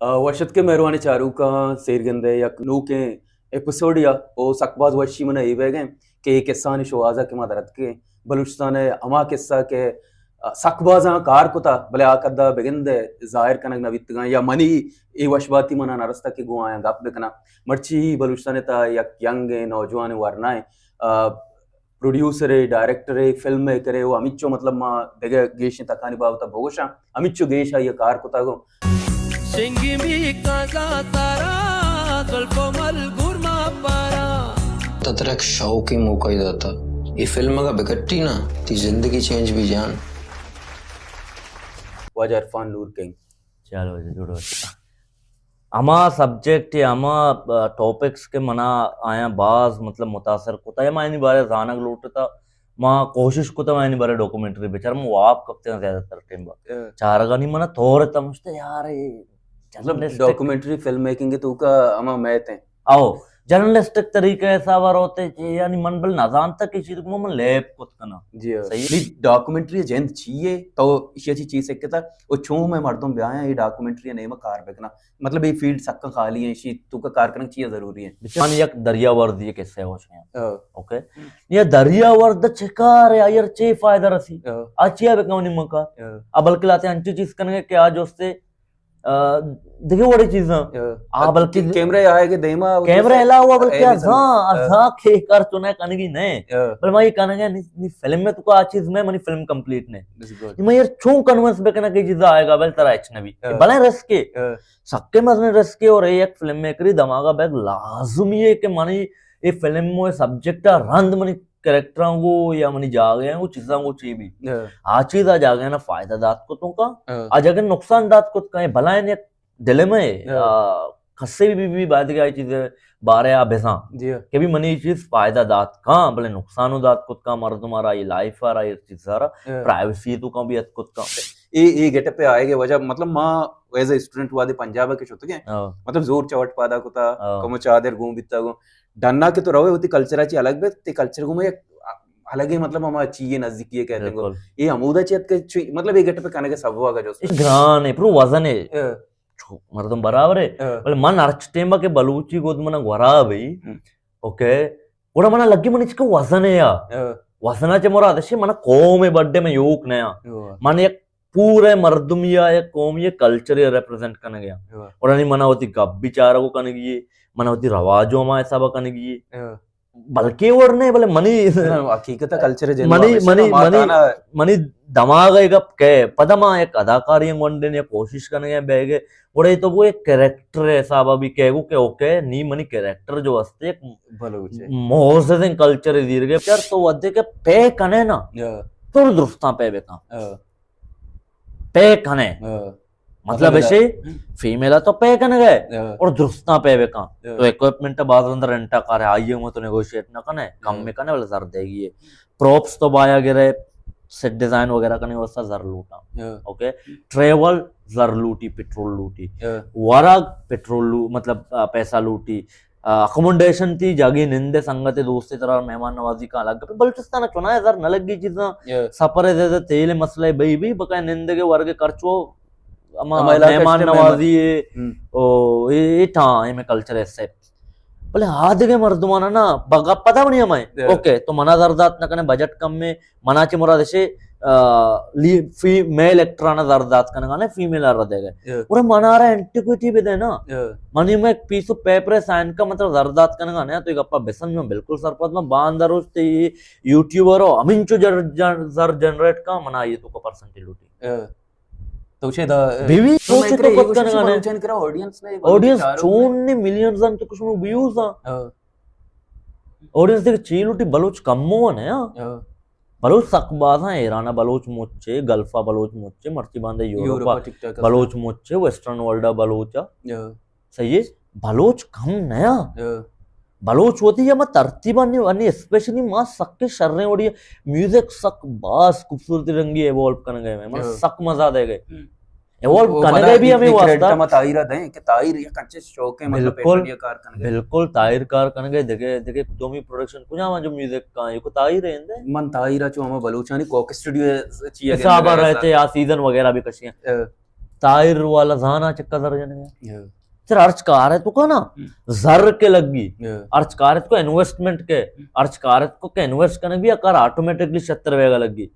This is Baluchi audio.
آ، وش اتکے مہروانیں چاروکاں، سیرگندے یک نوکیں ایپیسوڈے ءَ۔ او سک باز وشی من ءَ اے بیگ ءَ کہ اے قصہانی شوہاز ءَ کہ ما در اتکیں، بلوچستان ءِ ہما قصہ کہ، آ، سک بازاں کار کتا، بلے آ کدا بگندے ظاہر کنگ نہ بیتگاں، یا منی اے وش باتی منا نہ رستا کہ گوں آیاں گپ بکناں۔ مرچی بلوچستان ءِ تہا یک ینگیں نوجوانیں ورنائیں، آ، پروڈیوسرے، ڈائریکٹرے، فلم میکرے، او ہمینچو مطلب ما دگہ گیشیں تکانی بابت ءَ بگوشاں، ہمینچو گیش آئی ءَ کار کتگ۔ شنگی می کازا تارا، زلف و مل گور ما پارا۔ تا ترا یک شوقی موقع داتا۔ اے فلم اگا بکٹی نا، تی زندگی چینج بی جان۔ واجہ عرفان نور کنگ۔ چلو جی، جوڑ ہو۔ ہما سبجیکٹ یا ہما، آ، ٹاپکس کہ منا آیاں باز مطلب متاثر کتا یا ما اینی بارے زانگ لوٹتا، ما کوشش کتا ما اینی بارے ڈاکومنٹری بچار، ما واب کپتے ہیں زیادہ تر ٹائم با۔ ہاں۔ چارگانی منا طور تمشتے یار، اے مطلب جرنلسٹک ڈاکومنٹری فلم میکنگ تو کا ہما میت ہیں۔ او، جرنلسٹک طریقہ حساب روتے، یعنی من بل نہ زانتا کہ چیز کو من لیب کت کنا۔ جی ہاں۔ صحیح۔ نی ڈاکومنٹری جند چیئے، تو ایشی چی چیز سکتا، او چون میں مردم بیایا، یہ ڈاکومنٹری نیمہ کار بکنا۔ مطلب، یہ فیلڈ سکا خالی ہے، ایشی تو کا کار کرنا چیئے ضروری ہے۔ من یک دریا وردی یک قصہ ہو چکے ہیں۔ ہاں۔ اوکے؟ یہ دریا ورد چکار ہے، آئیر چے فائدہ رسی؟ ہاں۔ آ چیا بکنی مکا؟ ہاں۔ آ بلکہ لاتے انچی چیز کنگے کہ آج اس سے آ، دگہ وڑیں چیزاں۔ آ، آ، بلکہ کیمرہ آئے گے دیما، کیمرہ علاوہ بلکہ ازاں، ازاں کہ کار چونا کنگی نہ۔ بل ما یہ کنگے نی، نی فلم میں تو کو آ چیز میں منی فلم کمپلیٹ نہ۔ میں یہ چون کنونس بکنا کہ چیز آئے گا، بل ترا اچ نبی۔ بلے رسکے۔ سکے مزن رسکے اور ایک فلم میکری دماغا بیگ لازمی ہے کہ منی یہ فلم میں سبجیکٹ رند منی کریکٹراں گو یا منی جاگہ ہیں گو چیزاں گو چی بھی۔ ہاں۔ آ چیز آ جاگہ نا فائدہ دات کتوں کا، ہاں۔ آ جاگہ نقصان دات کت کا، یہ بلائیں یک ڈیلیما ہے۔ ہاں۔ آ، کسے بھی، بھی، بھی باید کہ آئی چیز بارے آ بزاں۔ جی ہاں۔ کہ بھی منی یہ چیز فائدہ دات کا، بلے نقصان دات کت کا، مردم آ رہا، یہ لائف آ رہا، یہ چیز آ رہا، ہاں۔ پرائیویسی تو کا بھی ات کت کا۔ اے، اے گیٹ اپ پہ آئے گے وجہ، مطلب، ما ایز اے اسٹوڈنٹ وادے پنجاب کے شتگے۔ ہاں۔ مطلب، زور چوٹ پادا کتا، ہاں۔ کمو چادر گون بیتا گون۔ ڈنا کہ تو روے ہوتی کلچر چی الگ بے، تے کلچر کو میں یک الگ ہی، مطلب، ہما چی یہ نزدیکی ہے کہتے ہیں۔ بالکل۔ یہ ہمودا چیت کہ چی، مطلب، یہ گٹ پہ کنے کے سبوا کا جو اس گران ہے، پرو وزن ہے۔ ہاں۔ چھو، مردم برابر ہے۔ ہاں۔ بلے من ہرچ ٹائم کے بلوچی گود من گورا بھئی۔ ہم۔ اوکے۔ گڑا منا لگی من اس کو وزن ہے یا۔ ہاں۔ وزن چے مراد ہے، من قوم ہے بڈے میں یوک نیا۔ ہاں۔ من یک پورے مردمی یا یک قومی کلچر ریپرزینٹ کنگے۔ ہاں۔ اور نہیں منا ہوتی گپ بیچارہ کو کنگی ہے، منا ہوتی رواجوں ما حساب کنگی ہے۔ ہاں۔ بلکہ اور نہیں، بلے منی ہاں، حقیقت کلچر جن منی، منی، منی، منی دماغ ہے گپ کہ پدا ما یک اداکاری گونڈن یا کوشش کنگے بیگے، گڑے تو وہ ایک کریکٹر حساب بھی کہے گو کہ اوکے، نی منی کریکٹر جو ہستے ایک بلوچ ہے۔ معززیں کلچر دیر گئے، یار تو ودے کہ پے کنے نا، ہاں۔ تو درستاں پے بکن۔ ہاں۔ پے کنے۔ ہاں۔ مطلب ایشی فیمیل تو پے کنے گئے ہاں۔ اور درستاں پے بکن۔ ہاں۔ تو اکوپمنٹ باز اندر رینٹا کار ہے، آئیے میں تو نیگوشیٹ نہ کنے، کم ہاں۔ میں کنے، بلے زر دے گی ہے۔ پروپس تو بایا گرے، سیٹ ڈیزائن وغیرہ کنے واسطہ زر لوٹا۔ ہاں۔ اوکے؟ ٹریول زر لوٹی، پٹرول لوٹی۔ ہاں۔ ورگ پٹرول لو-، مطلب، آ، پیسہ لوٹی۔ آ، اکوموڈیشن تی جاگے نندے سنگت دوست ترا مہمان نوازی کا الگ۔ بلوچستان چنا ہے زر نہ لگی چیزاں۔ ہاں۔ سفر ہے زیادہ تیل مسئلہ ہے، بھئی، بھئی، بقایا نندے کے ورگ خرچو، اما ہما علاقہ مہمان نوازی ہے۔ ہم۔ او، اے، اے ٹھاں، اے میں کلچر ہے سیٹ۔ بلے آدگہ مردمانا نا، بگا پتہ بنی ہمائے۔ ہاں۔ اوکے، تو منا زر دات نہ کنے، بجٹ کم ہے، منا چے مراد شے، آ، لی-، فی-، میل ایکٹرانا زر دات کنگا نے، فیمیل آ ردے گئے۔ ہاں۔ اور منا را اینٹیکویٹی بھی دے نا۔ ہاں۔ منی میں ایک پیس آف پیپر ہے سائن کا، مطلب زر دات کنگا نے، تو ایک اپا بسن میں بالکل سرپد میں باندھ روز تے یہ یوٹیوبر ہو، ہمینچو جر-، جر-، زر جنریٹ کا، منا یہ تو کو پرسنٹی لوٹی۔ ہاں۔ تو چے دا، بیوی تو سوچ میں تو کرے، کت یہ کنگا نے۔ بلوچان کرا آڈینس نے، آڈینس چاروں چون نے ملینز ان تو کچھ میں ویوز آ۔ ہاں۔ آڈینس دیکھ چی لوٹی بلوچ کم ہو نے، ہاں۔ ہاں۔ بلوچ سک بازاں، ایران بلوچ مچے، گلفا بلوچ مچے، مرچی باندے یورپ یورپ ٹک ٹاک بلوچ مچے، ویسٹرن ورلڈ بلوچ آ۔ ہاں۔ صحیح ہے؟ بلوچ کم نیا۔ ہاں۔ بلوچ ہوتی ہے، ما ترتیب انی، انی اسپیشلی ما سک شریں وڑی میوزک سک باز خوبصورتی رنگی ایوالو کن گئے، میں ہاں۔ سک مزہ دے گئے۔ ہم۔ ایوالو وہ کن بنا گئے بھی یہ، ہمیں یہ کریڈٹ واسطہ۔ ہم طاہرہ دیں کہ طاہر یہ کنچے شوق ہے، مطلب بالکل، پیشن یہ کار کن گئے۔ بالکل، طاہر کار کن گئے، دگے، دگے دومی پروڈکشن کجا ہم جو میوزک کا ہے، کو طاہر ہے اندے؟ من طاہرہ چو ہم بلوچانی کوک اسٹوڈیو چیئے حساب رہتے، آ سیزن وغیرہ بھی کشی ہیں۔ اے۔ تائر والا زانا چکا زر جنگا۔ ہاں۔ سر ہرچ کار ہے تو کا نا، ہم۔ زر کے لگی۔ ہاں۔ ہرچ کار ہے تو انویسٹمنٹ کے، ہم۔ ہرچ کار ہے تو کہ انویسٹ کرنے بھی کار آٹومیٹکلی شتر ویگا لگی۔